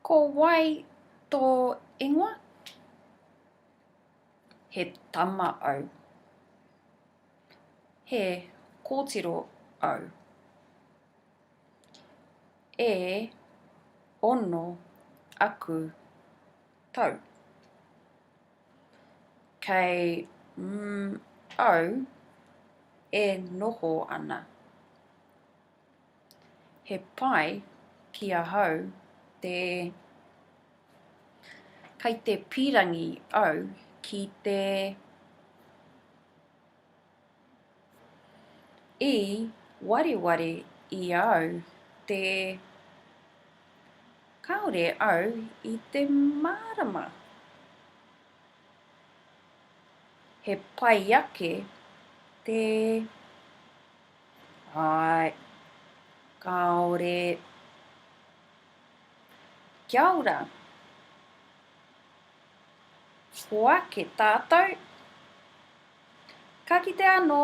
Ko wai tō ingoa? He tama au. He kōtiro au. E ono aku tau. Kei mm au e noho ana. He pai ki ahau te Kei te pīrangi au ki te I wareware i au te Kāore au i te mārama. He pai ake te Āe. Kāore. Kia ora. Hoake tātou. Ka kite anō.